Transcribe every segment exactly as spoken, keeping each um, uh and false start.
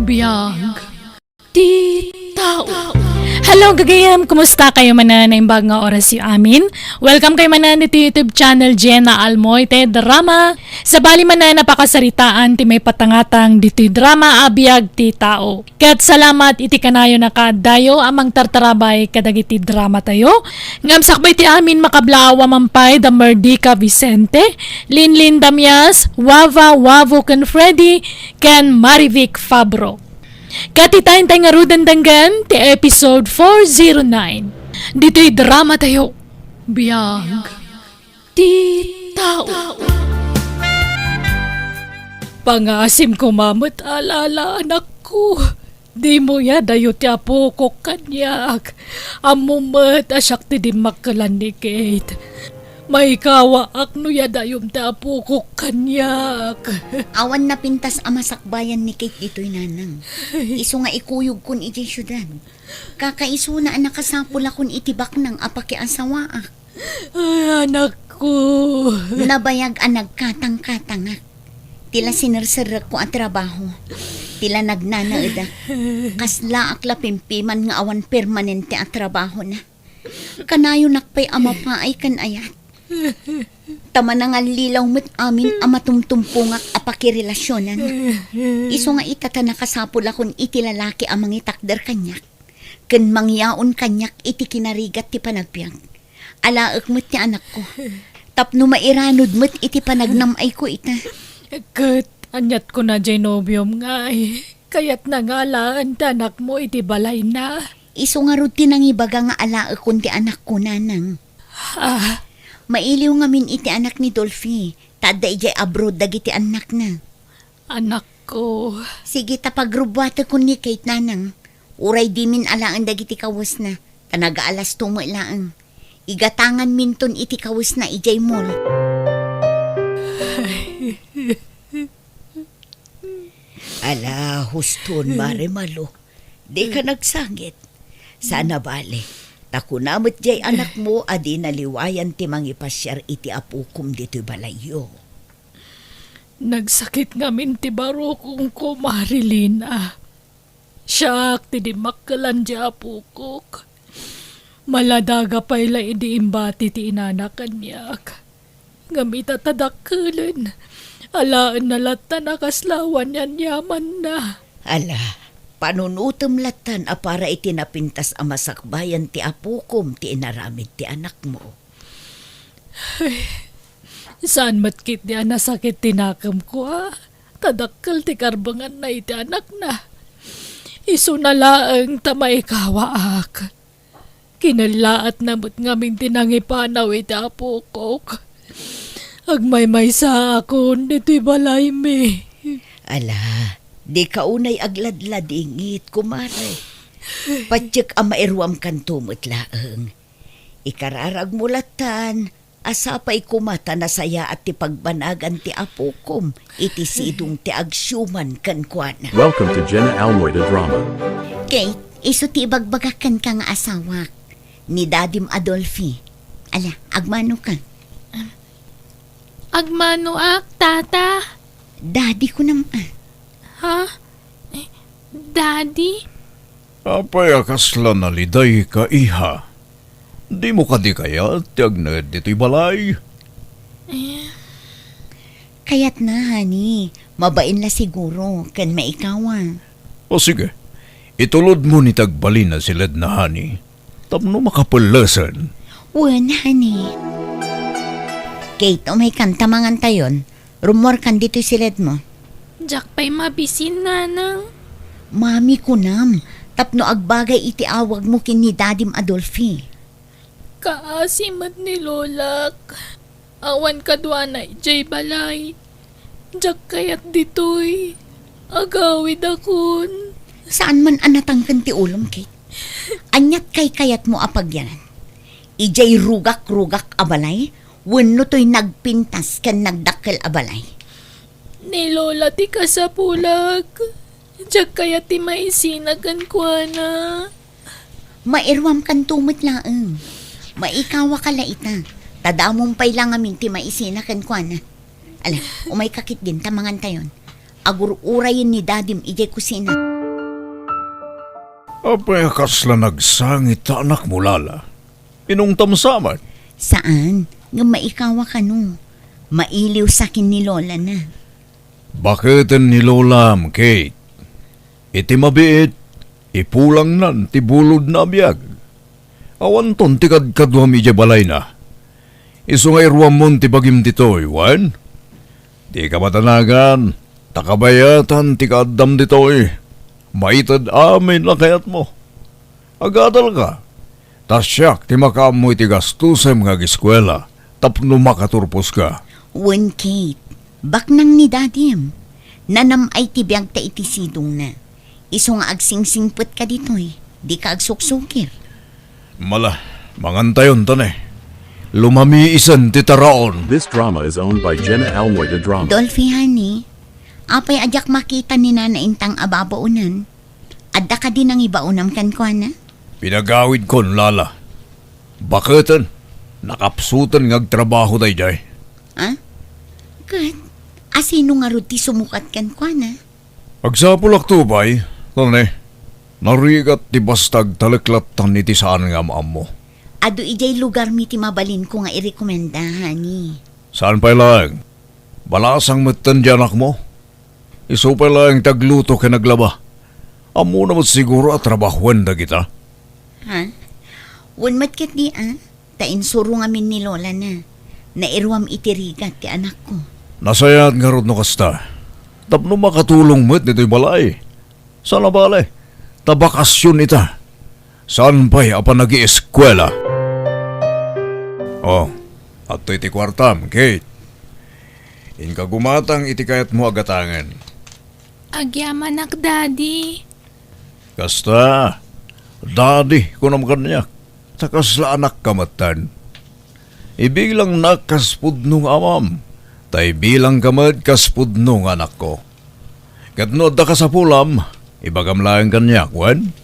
Biag ti tao. Hello, gagayem. Kumusta kayo manen? Naimbag nga oras yu amin. Welcome kayo manen iti YouTube channel Jenna Almoy, ti drama. Sabali manen a pakasaritaan ti maipatangatang ditoy drama a Biag ti Tao. Ket salamat iti kanayon a kaaddayo a mangtartarabay kadagiti dramatayo. Ngem sakbay ti amin, makablaaw a mampay da Merdika Vicente, Linlin Damias, Wava, Wavo ken Freddy, ken Marivic Fabro. Ket ita intay ngaruden denggen ti episode four zero nine. Ditoy dramatayo, Biag ti Tao. Pangaasim koma met, ala-ala, anakko. Dimo yadayo ti apokok kaniak. Ammom met a siak ti dimmakkelan ni Kate. Maikawaak no yadayom ti apokok kaniak. Awan napintas a masakbayan ni Kate ditoy, nanang. Isu nga ikuyogkon idiay siudad. Kakaisuna a nakasapulakon iti baknang a pakiasawaak. Ay, anakko. Nabayag a nagkatangkatangak. Ti la sinerserrekko a trabaho. Ti la nagnanaedak. Kaslaak la pimpiman nga awan permanente a trabahona. Kanayonak pay a mapaay ken ayat. Ta manangallilaw met amin a matumtumpongak a pakirelasionan. Isu nga ita ta nakasapulakon iti lalaki a mangitakder kaniak ken mangyaon kaniak iti kinarigat ti panagbiag. Alaek met ti anakko. Tapno mairanod met iti panagnam-ayko ita. Ket aniat kuna jay nobiom ngay? Kayatna nga alaen ti anakmo iti balayna. Isu ngarud ti nangibaga nga alaekon ti anakko, nanang. Ah. Mailiw ngamin iti anak ni Dolphy, ta adda idiay abroad dagiti annakna. Anakko. Sige ta pagrubbuatekon ni Kate, nanang. Uray dimin alaen dagiti kawesna, ta nagaalasto met laeng. Igatanganminton iti kawesna idiay mall. Ala, huston, Mare Malo. Dika nagsangit. Saan a bale. Ta kuna met jay anakmo a dina liwayan ti mangipasiar iti apokom ditoy balayyo. Nagsakit ngamin ti barukongko, Mare Lina. Siak ti dimmakkelan ti apokok. Maladaga pay la idi imbati ti inana kaniak. Ngem ita ta dakkelen, alaenna lattan a kasla awan yamyamanna. Ala, panunotem lattan a para iti napintas a masakbayan ti apokom ti inaramid ti anakmo. Ay, saan met ketdi a nasakit ti nakemko, a? Ta dakkel ti karbenganna iti anakna. Isuna laeng ta maikawaak. Kinellaatna met ngamin ti nangipanaw iti apokok. Agmaymaysaakon ditoy balaymi. Ala, dika unay agladladingit, kumare. Patiek a mairuamkanto met laeng. Ikararagmo lattan a sapay koma ta nasayaat ti pagbanagan ti apokom iti sidong ti agsiuman kenkuana. Welcome to Jenna Almoy the Drama. Kate, isu ti ibagbagak kenka nga asawak, ni Dadim Adolfi. Ala, agmanoka. Agmanoak, Tata. Daddy kunam, a. Ha? Eh, Daddy? Apay a kasla nalidayka, iha? Dimo kadi kayat ti agnaed ditoy balay? Eh. Kayatna, honey. Mabain la siguro, ken maikawa. O sige, itulodmo ni ti agbalin a siledna, honey. Tapno makapellesen. Wen, honey. Kate, umaykan ta mangantayon. Rummuarkan ditoy siledmo. Diak pay mabisin, nanang. Mami kunam, tapno agbagay iti awagmo ken ni Dadim Adolfi. Kaasi met ni Lolak. Awan kaduana idiay balay. Diak kayat ditoy. Agawidakon. Saan man a natangken ti ulom, Kate? Aniat kaykayatmo a pagyanan? Idiay rugak-rugak a balay wenno toy nagpintas ken nagdakkel a balay? Ni Lola ti kasapulak. Diak kayat ti maisina kenkuana. Mairuamkanto met laeng. Maikawaka la ita. Ta damom pay la ngamin ti maisina kenkuana. Ala, umayka ketdin ta mangantayon. Agur-urayen ni Dadim idiay kusina. Apay a kasla nagsangit ta anakmo, Lala? Inungtam sa met? Saan, ngem maikawa kano. Mailiwsa ken ni Lolana. Baketen ni Lolam, Kate. Iti mabiit, ipulangnan ti bulodna a biag. Awanton ti kadkaduam idiay balayna. Isu nga iruammon ti bagim ditoy, wen? Dika madanagan, ta kabayatan ti kaaddam ditoy. Maited amin a kayatmo. Agadalka, ta siak ti makaammo iti gastusem nga ageskuela tapno makaturposka. Wen, Kate, baknang ni Dadim. Nanam-ay ti biagta iti sidongna. Isu nga agsingsingpetka ditoy, dika agsuksukir. Mala, mangantayon ta ne. Lumamiisen ti taraon. This drama is owned by Jenna Almoy de Drama. Dolphy, honey, apay a diak makita ni Nana Intang a babaonen? Adda kadi nangibaonam kenkuana? Pinagawidkon, Lala. Baketen, nakapsuten nga agtrabaho daydiay. Ha? Ket, asino ngarud ti sumukat kenkuana? Agsapulakto pay, Tone. Narigat ti basta agtaleklattan iti saan nga am-ammo. Adu idiay lugarmi ti mabalinko nga irekomenda, honey. Saan pay laeng? Balasang metten ti anakmo. Isu pay laeng ti agluto ken aglaba. Ammona met siguro a trabahoen dagita. Ha? Wen met ketdi a, ta insuro ngamin ni Lolana. Nairuam iti rigat ti anakko. Nasayaat ngarud no kasta. Tapno makatulong met ditoy balay. Saan a bale, ta bakasion ita. Saan pay a panagieskuela. Oh, adtoy ti kuartam, Kate. Inka gumatang iti kayatmo a gatangen. Agyamanak, Daddy. Kasta, Daddy, kunam kaniak, ta kasla anakka metten. Ibilangnak kas pudno nga amam, ta ibilangka met kas pudno nga anakko. Ket no adda kasapulam, ibagam laeng kaniak, wen?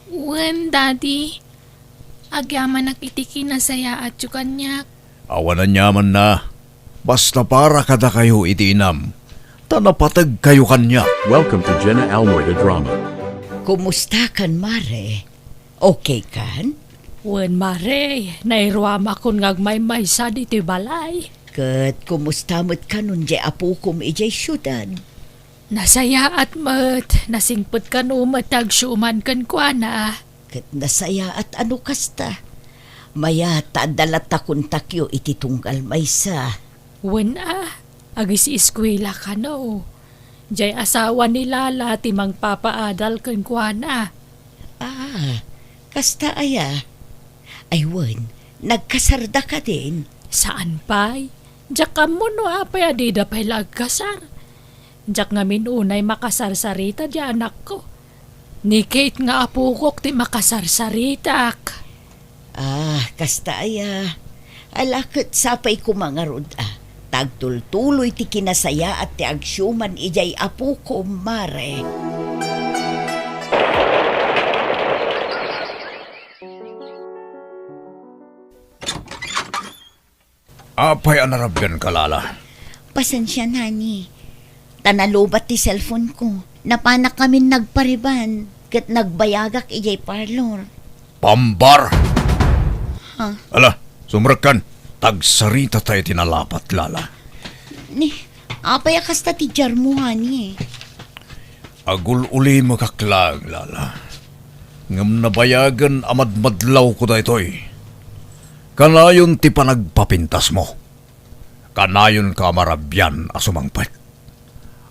Wen, Daddy. Agyamanak iti kinasayaatyo kaniak. Awan aniamanna. Basta para kadakayo iti inam, ta napategkayo kaniak. Welcome to Jenna Almoy the Drama. Kumusta kan, Mare? Okay kan? Wen, Mare, nairuamakon nga agmaymaysa ditoy balay. Ket kumusta met kanon diay apokom idiay siudad? Nasayaat met, nasingpet kano met ti agsiuman kenkuana. Ket nasayaat a no kasta. Mayat ta adda latta kontakyo iti tunggal maysa. Wen a, agis-eskuela kano. Diay asawa ni Lala ti mangpapaadal kenkuana. Ah, kasta aya? Ay wen, nagkasarda kadin? Saan pay? Diak ammo no apay a dida pay la agkasar. Diak ngamin unay makasarsarita diay anakko. Ni Kate nga apokok ti makasarsaritak. Ah, kasta aya. Ala ket sapay koma ngarud a. Ta agtultuloy ti kinasayaat ti agsiuman idiay apokom, Mare. Apay a narabianka, Lala? Pasensian, honey. Ta nalubat ti cellphone ko. Napanak ngamin nagpariban, ket nagbayagak idiay parlor. Pambar! Ha? Ala, sumrekkan. Tagsaritata iti nalapat, Lala. Ni, apay a kasta ti diarmo, honey? Agul-ulimekak laeng, Lala. Ngem nabayagen a madmadlawko daytoy. Kanayon ti panagpapintasmo. Kanayonka a marabian a sumangpet.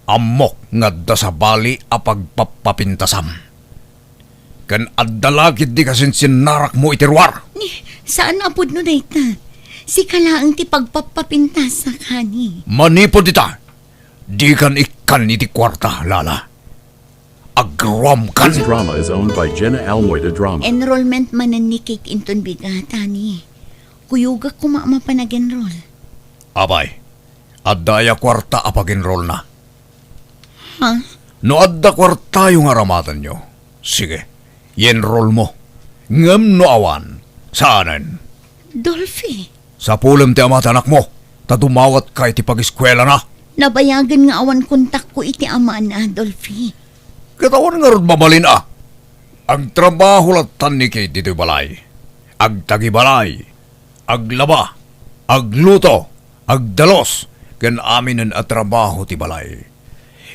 Ammok nga adda sabali a pagpappapintasam. Ken adda la ketdi kasinsinnarakmo iti ruar. Ni, saan a pudno dayta. Sika laeng ti pagpappapintasak, honey. Manipud ita, dikan ikkan iti kuarta, Lala. Agruamkan. This drama is owned by Jenna Almoy the Drama. Enrollment manen ni Kate inton bigat, honey. Kuyogak koma a mapan ag-enroll. Apay, adda aya kuarta a pag-enrollna? Ha? No adda kuartayo nga aramatenyo, sige, i-enrollmo. Ngem no awan, saanen. Dolphy. Sapulem ti ama ti anakmo, ta dumawatka iti pag-eskuelana. Nabayagen nga awan kontakko iti amana, Dolphy. Ket awan ngarud mabalin a. Agtrabaho lattan ni Kate ditoy balay. Agtagibalay, aglaba, agluto, agdalus, ken aminen a trabaho ti balay.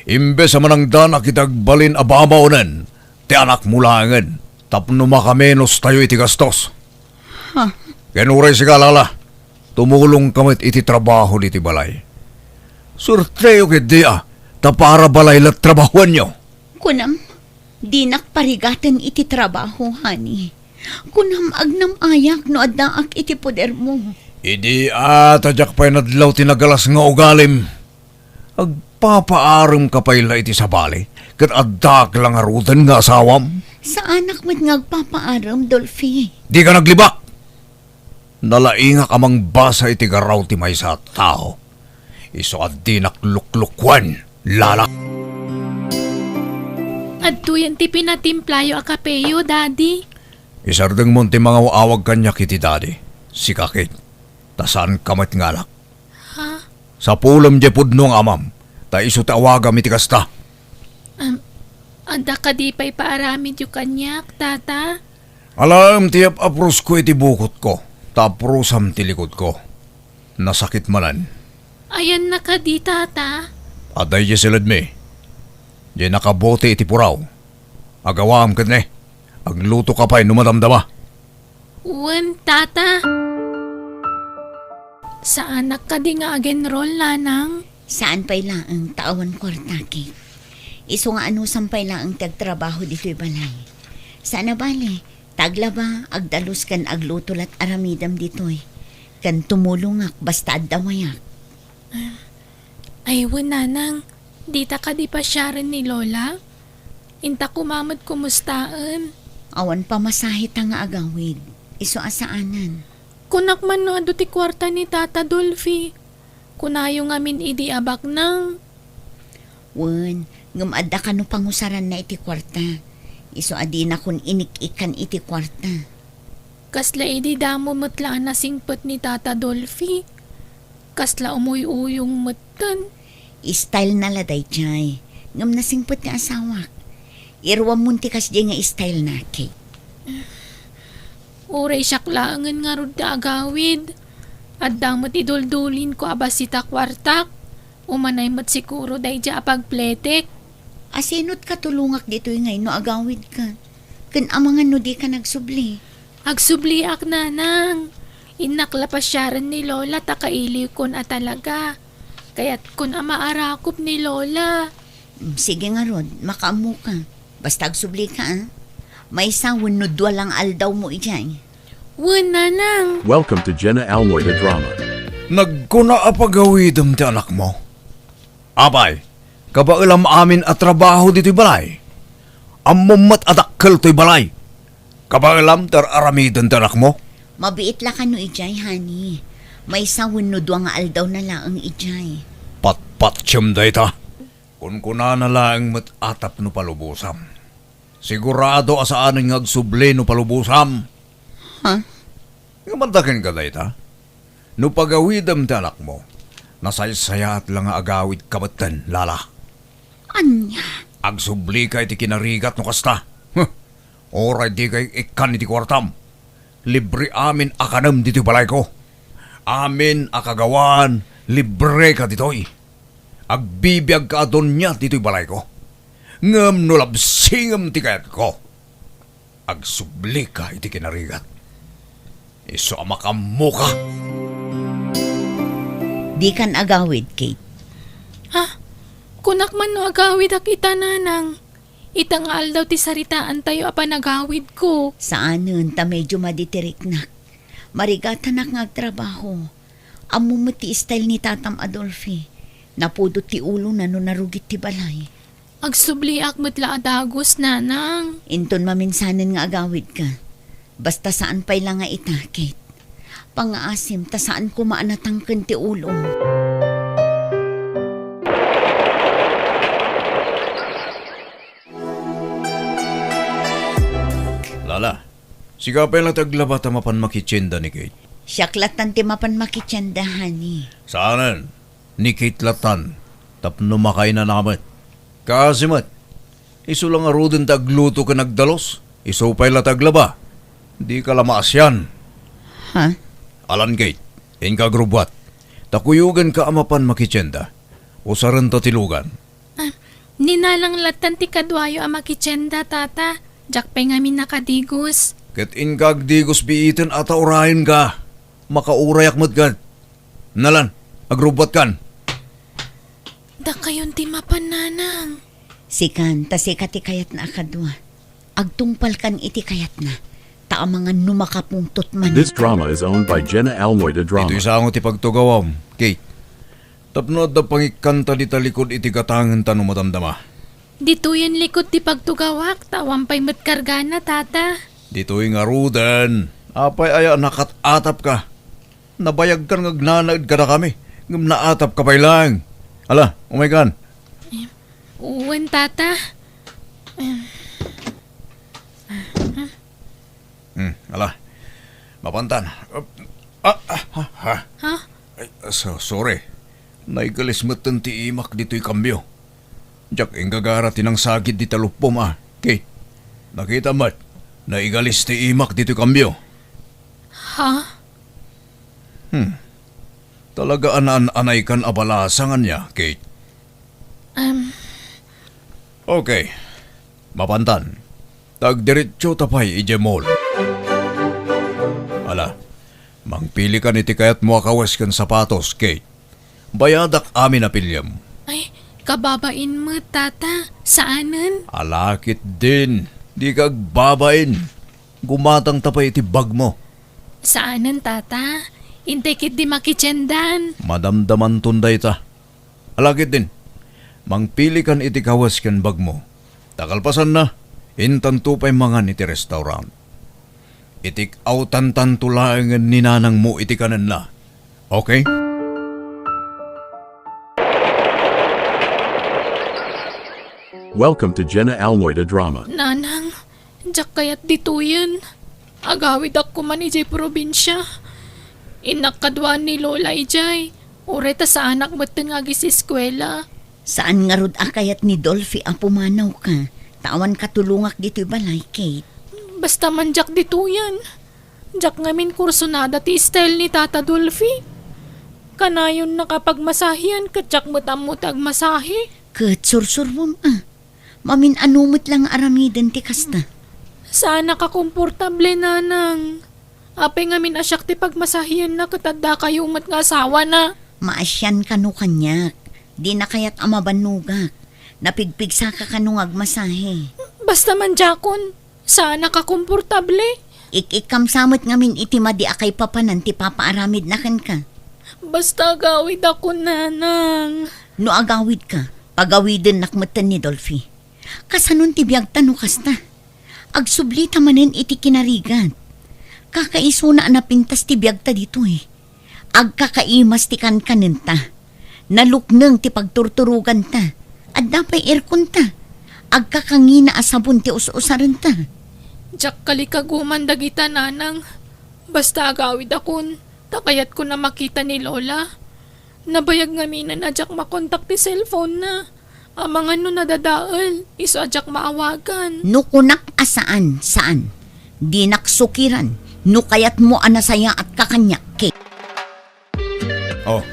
Imbes a manangdanak iti agbalin a babaonen ti anakmo laengen tapno makamenos tayo iti gastos. Ha? Ken uray sika, Lala, tumulongka met iti trabaho ditoy balay. Suerteyo ketdi a, ta para balay la trabahuanyo. Kunam, dinak parigaten iti trabaho, honey. Kunam, agnam-ayak no addaak iti podermo. Idi a, ta diak pay nadlaw ti nagalas nga ugalim. Agpapaaremka pay la iti sabali, ket addaak la ngaruden nga asawam? Saanak met nga agpapaarem, Dolphy. Dika naglibak! Nalaingak a mangbasa iti garaw ti maysa a tao. Isu a dinak luklukuen, Lala. Adtoyen ti pinatimplayo a kapeyo, Daddy. Isardengmon ti mangaw-awag kaniak iti Daddy. Sika, Kate. Ta saanka met nga anak. Ha? Sapulem diay pudno nga amam, ta isu ti awagam iti kasta. Am, adda kadi pay paaramidyo kaniak, Tata? Alaem ti ap-aprosko iti bukotko, ta aprosam ti likudko. Nasakit manen. Ayanna kadi, Tata? Adda idiay siledmi. Diay nakabote iti puraw. Agawaam ketdi. Aglutoka pay no madamdama. Wen, Tata. Saanak kadi nga agenrol, Nanang? Saan pay laeng ta awan kuarta, Kate. Isu nga anusam pay laeng ti agtrabaho ditoy balay. Saan a bale, ta aglaba, agdalus ken agluto lat aramidem ditoy. Ken tumulongak basta adda wayak. Ay, wen, Nanang, dita kadi pasiaren ni Lola? Inta koma met kumustaen? Awan pamasaheta nga agawid. Isu a saanen. Kunak man no adu ti kuarta ni Tata Dolphy. Kunayo ngamin idi a baknang. Wen, ngem adda kano pangusaranna iti kuarta. Isu a dinakon inik-ikkan iti kuarta. Kasla idi damo met la a nasingpet ni Tata Dolphy. Kasla umuy-uyong metten. Style na la daydiay. Ngem nasingpet ti asawak. Iruammon ti kasdiay nga style na, Kate. Uray siak laengen ngarud ti agawid. Adda met iduldulinko a bassit a kuartak. Umanay met siguro daydiay a pagpletek. Asino't katulongak ditoy ngay no agawidka? Ken amangan no dika nagsubli? Agsubliak, Nanang. Innak la pasiaren ni Lola ta kailiwkon a talaga. Kayatkon a maarakop ni Lola. Mm, sige ngarud, makaammoka. Basta agsublika, a. Maysa wenno dua lang aldawmo idiay. Wen, Nanang. Welcome to Jenna Almoy the Drama. Nagkuna a pagawidem ti anakmo. Apay, kabaelam amin a trabaho ditoy balay? Ammom met a dakkel toy balay. Kabaelam ti ar-aramiden ti anakmo? Mabiit la kano idiay, honey. Maysa wenno dua nga aldawna laeng idiay. Patpatiem dayta. Kunkunana laeng met a tapno palubosam. Sigurado a saanen nga agsubli no palubosam. Ha? Ngem adda kenka dayta? No pagawidem ti anakmo, nasaysayaat la nga agawidka metten, Lala. Ania? Agsublika iti kinarigat no kasta. Huh! Uray dika ikkan iti kuartam. Libre amin a kanem ditoy balayko. Amin a kagawaan, libreka ditoy. Agbibiagka a donia ditoy balayko. Ngem no labsingem ti kayatko, agsublika iti kinarigat. Isu a makaammoka. Dikan agawid, Kate. Ha? Kunak man no agawidak ita, Nanang. Ita nga aldaw ti saritaantayo a panagawidko. Saanen ta medio madi ti riknak. Marigatanak nga agtrabaho. Ammom met ti style ni Tatam Adolfi. Napudot ti ulona no narugit ti balay. Agsubliak met la a dagus, Nanang. Inton maminsanen nga agawidka. Basta saan pay la nga ita, Kate. Pangngaasim ta saan koma a natangken ti ulom. Lala, sika pay la ti aglaba ta mapan makitienda ni Kate. Siak lattan ti mapan makitienda, honey. Saanen, ni Kate lattan, tapno makainana met. Kaasi met, isu la ngaruden ti agluto ken agdalus. Isu pay la ti aglaba. Dika la maasian. Ha? Alan, Kate, inka agrubbuat. Ta kuyoganka a mapan makitienda. Usarenta ti lugan. Ah, ni Nanang lattan ti kaduayo a makitienda, Tata. Diak pay ngamin nakadigos. Ket inka agdigos biiten a ta urayenka. Makaurayak met gad. Nalan, agrubbuatkan. Dakayon ti mapan, Nanang. Sikan, ta sika ti kayatna a kadua. Agtungpalkan iti kayatna, ta amangan no makapungtot man. This drama is owned by Jenna Almoy de Drama. Ditoy sango ti pagtugawam, Kate. Tapno adda pangikkanta dita likud iti gatangenta no madamdama. Ditoyen likud ti pagtugawak, ta awan pay met kargana, Tata. Ditoy ngaruden. Apay aya nakat-atapka? Nabayagkan nga agnanaed kadakami, ngem naatapka pay laeng. Ala, umaykan. Em, wen, Tata. Em. Hmm, ala. Mapantan. Ah, ah, ah, ah. Ha? Ay, so, sorry. Naigalis metten ti imak ditoy kambio. Diak inggagara ti nangsagid dita luppom a, Kate. Nakita met, naigalis ti imak ditoy kambio. Ha? Hmm. Talaga a naan-anaykan a balasang ania, Kate? Um. Okay. Mapantan. Tagdiretso ta pay idiay mall. Ala, mangpilikan iti kayatmo a kawes ken sapatos, Kate. Bayadak amin a piliem. Ay, kababain met, Tata. Saanen? Ala ketdin. Dika agbabain. Gumatangta pay iti bagmo. Saanen, Tata. Intay ketdi makitiendan. Madamdamanton dayta. Ala ketdin. Mangpilikan iti kawes ken bagmo. Ta kalpasanna, intanto pay mangan iti restaurant. Itik-awtantanto laengen ni nanangmo iti kanenna. Okay? Welcome to Jenna Almoy de Drama. Nanang, diak kayat ditoyen. Agawidak koman idiay probinsia. Innak kaduaan ni Lola idiay. Uray ta saanak metten nga agis-eskuela. Saan ngarud a kayat ni Dolphy a pumanawka, ta awan katulongak ditoy balay, Kate. Basta man diak ditoyen. Diak ngamin kursunada ti style ni Tata Dolphy. Kanayon nakapagmasahian ket diak met ammo ti agmasahe. Ket sursurom a. Mamin-ano met la nga aramiden ti kasta. Saanak a komportable, Nanang. Apay ngamin a siak ti pagmasahianna ket addakayo met nga asawana? Maasian kano kaniak. Dina kayat a mabannogak. Napigpigsaka kano nga agmasahe. Basta man diakon, saanak a komportable. Ik-ikkam sa met ngamin iti madi a kaipapanan ti papaaramidna kenka. Basta agawidakon, Nanang. No agawidka, pagawidennak metten ni Dolphy. Kasanon ti biagta no kasta? Agsublita manen iti kinarigat. Kakaisuna a napintas ti biagta ditoy. Agkakaimas ti kankanenta. Nalukneng ti pagturturoganta. Adda pay airconta. Agkakangina a sabon ti us-usarenta. Diak kalikaguman dagita, Nanang. Basta agawidakon, ta kayatko a makita ni Lola. Nabayag ngamin a diak makontak ti cellphone-na. Amangan no nadadael, isu a diak maawagan. No kunak a saan, saan. Dinak sukiran no kayatmo a nasayaatka kaniak, Kate. Oh,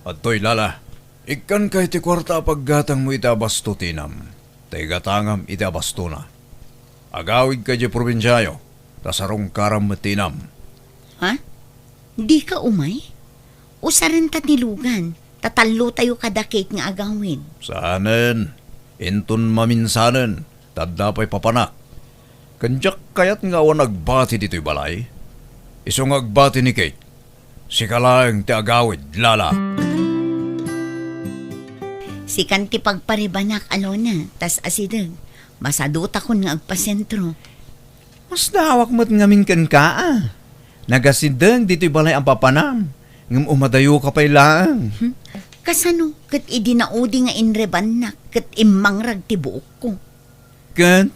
adtoy, Lala. Ikkanka iti kuarta a paggatangmo iti abasto ti inam. Ta igatangam iti abastona. Agawidka idiay probinsiayo, ta sarungkaram met ti inam. Ha? Dika umay? Usarenta ti lugan, ta tallotayo kada Kate nga agawid. Saanen, inton maminsanen, ta adda pay papanak. Ken diak kayat nga awan agbati ditoy balay. Isu nga agbati ni Kate, sika laeng ti agawid, Lala. Sikan ti pagparibanak, Alona, tas asideg. Masadutakon nga agpasentro. Masdaawak met ngamin kenka, a. Nagasideg ditoy balay a papanam, ngem umadayoka pay laeng. Hmm? Kasano ket idi naudi nga inrebannak ket immangrag ti buokko? Ket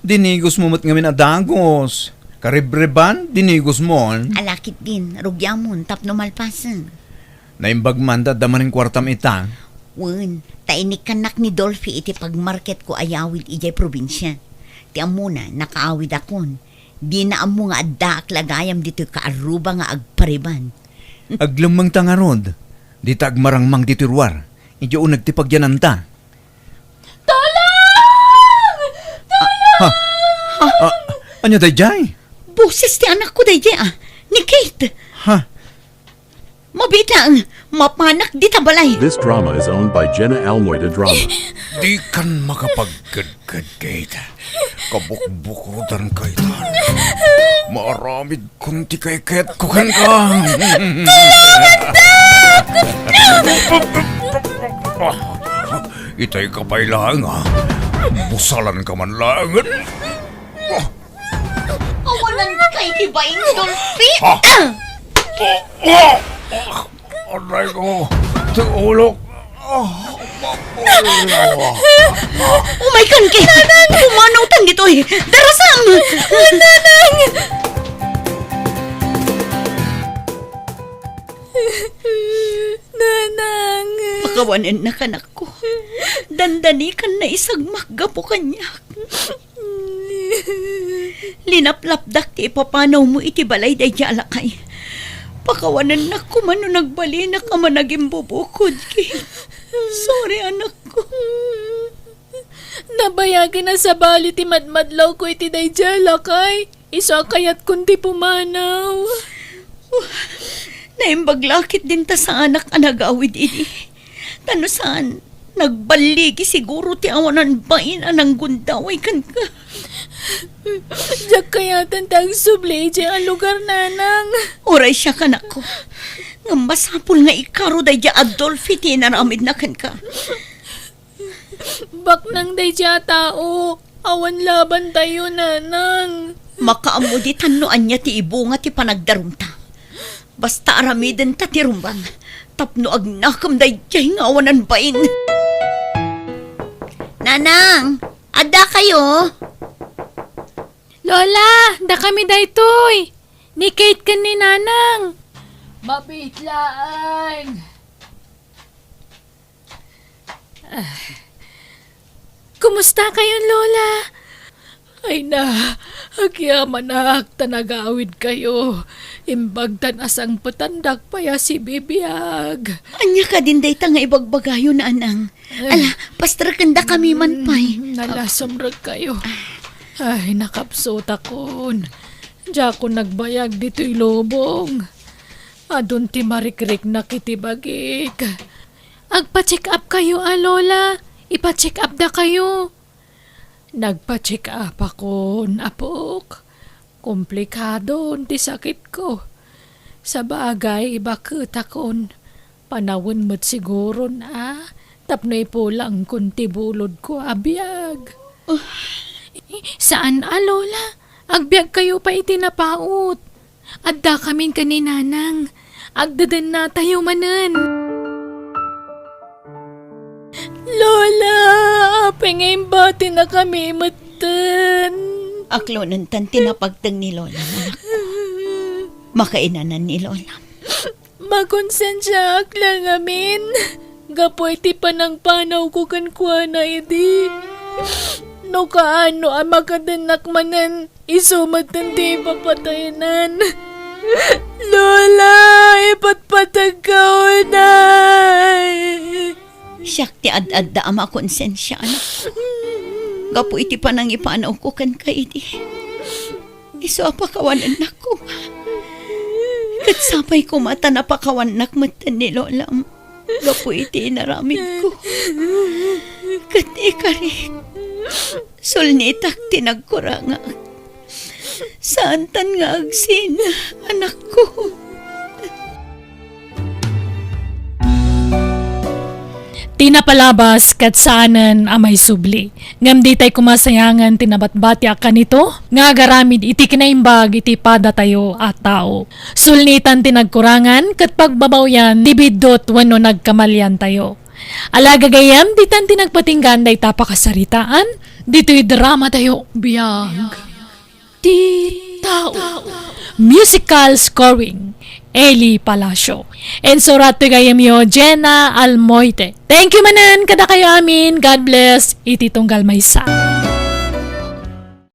dinigosmo met ngamin a dagos. Karibreban, dinigosmon. Ala ketdin, rugiamon tapno malpasen. Naimbag man ta adda manen kuartam ita? Wen, ta inikkannak ni Dolphy iti pagmarketko a yawid idiay probinsia. Ti ammona, nakaawidakon. Dina ammo nga addaak la gayam ditoy kaarruba nga agpariban. Aglemmengta ngarud, dita agmarangmang ditoy ruar. Idiay uneg ti pagyananta. Tulong! Ha? Ah, ania daydiay? Boses ti anakko daydiay, ah. Ni Kate. Ha? Mabiit laeng, mapanak dita balay. This drama is owned by Jenna Almoida Drama. Dikan makapagkedked, Kate. Kabukbukodanka itan. Maaramidkon ti kaiketko kenka. Itay ka pay laeng, ah. Busalanka man laengen. Awanan ka iti bain, Dolphy. Ha? Ah! Oh, oh! Aray ko! Ti ulok! Ah, maulaw. Umay kan, Kate! Pumanawtan ditoy! Darasam! Nanang! Nanang! Pakawanennak, anakko. Dandani kan naisagmak gapu kaniak. Linaplapdak ti ipapanawmo iti balay daydiay a lakay. Pakawanennak koma no nagbalinak a managimbubukod, Kate. Sorry, anakko. Nabayagen a sabali ti madmadlawko iti daydiay a lakay. Isu a kayatkon ti pumanaw. Naimbag la ket dinta saanak a nagawid idi. Ta no saan, nagballigi siguro ti awanan bain a nanggundaway kenka. Diak kayaten ti agsubli idiay a lugar, nanang. Uray siak, anakko. Ngem masapul nga ikaro daydiay a Dolphy ti inaramidna kenka. Baknang daydiay a tao, awan labantayo, nanang. Makaammo ditan no ania ti ibunga ti panagdarumta. Basta aramidenta ti rumbang, tapno agnakem daydiay nga awanan bain. Nanang, adda kayo? Lola, dakami daytoy. Ni Kate ken ni Nanang. Mabiit laeng. Ah. Kumusta kayon, Lola? Ay na, agyamanak ta nagawid kayo. Imbag tan asangpetandak pay a sibibiag. Ania kadin dayta nga ibagbagayo, nanang? Eh. Ala, pastrekendakami man pay. Mm, nalasumrek kayo. Ay, nakapsutakon. Diakon nagbayag ditoy lubong. Adun ti marikriknak iti bagik. Agpa-check up kayo a, Lola. Ipa-check up da kayo. Nagpa-check up akon, apok. Komplikadon ti sakitko. Sabagay, ibaketakon. Panawen met siguron a tapno ipulangkon ti bulodko a biag. Ah. Saan a, Lola. Agbiag kayo pay iti napaut. Adda kamin ken ni Nanang. Agdedennatayo manen. Lola, apay nga imbatinakami metten? Aklonentan ti napagteng ni Lola, anak. Makainanan ni Lola. Makonsensiaak la ngamin gapu iti panangpanawko kenkuana idi. No kaano a makadennak manen, isu met ti ipapataynan. Lola, ipatpategka unay. Siak ti ad-adda a makonsensia, anak. Gapu iti panangipanawko kenka idi. Isu a pakawanennak koma. Ket sapay koma ta napakawannak metten ni Lolam gapu iti inaramidko. Ket ikarik, sulnitak ti nagkurangak. Saantan nga agsina, anakko. Ti napalabas ket saanen a maisubli, ngem ditay koma sayangen ti nabatbati a kanito nga agaramid iti kinaimbag iti padatayo a tao. Sulnitan ti nagkurangan ket pagbabawian ti biddut wenno nagkamaliantayo. Ala gagayyem, ditan ti nagpatinggaan dayta pakasaritaan ditoy dramatayo, Biag ti Tao. Musical scoring, Eli Palacio. Insurat ti gayyemyo, Jenna Almoite. Thank you manen kadakayo amin. God bless iti tunggal maysa.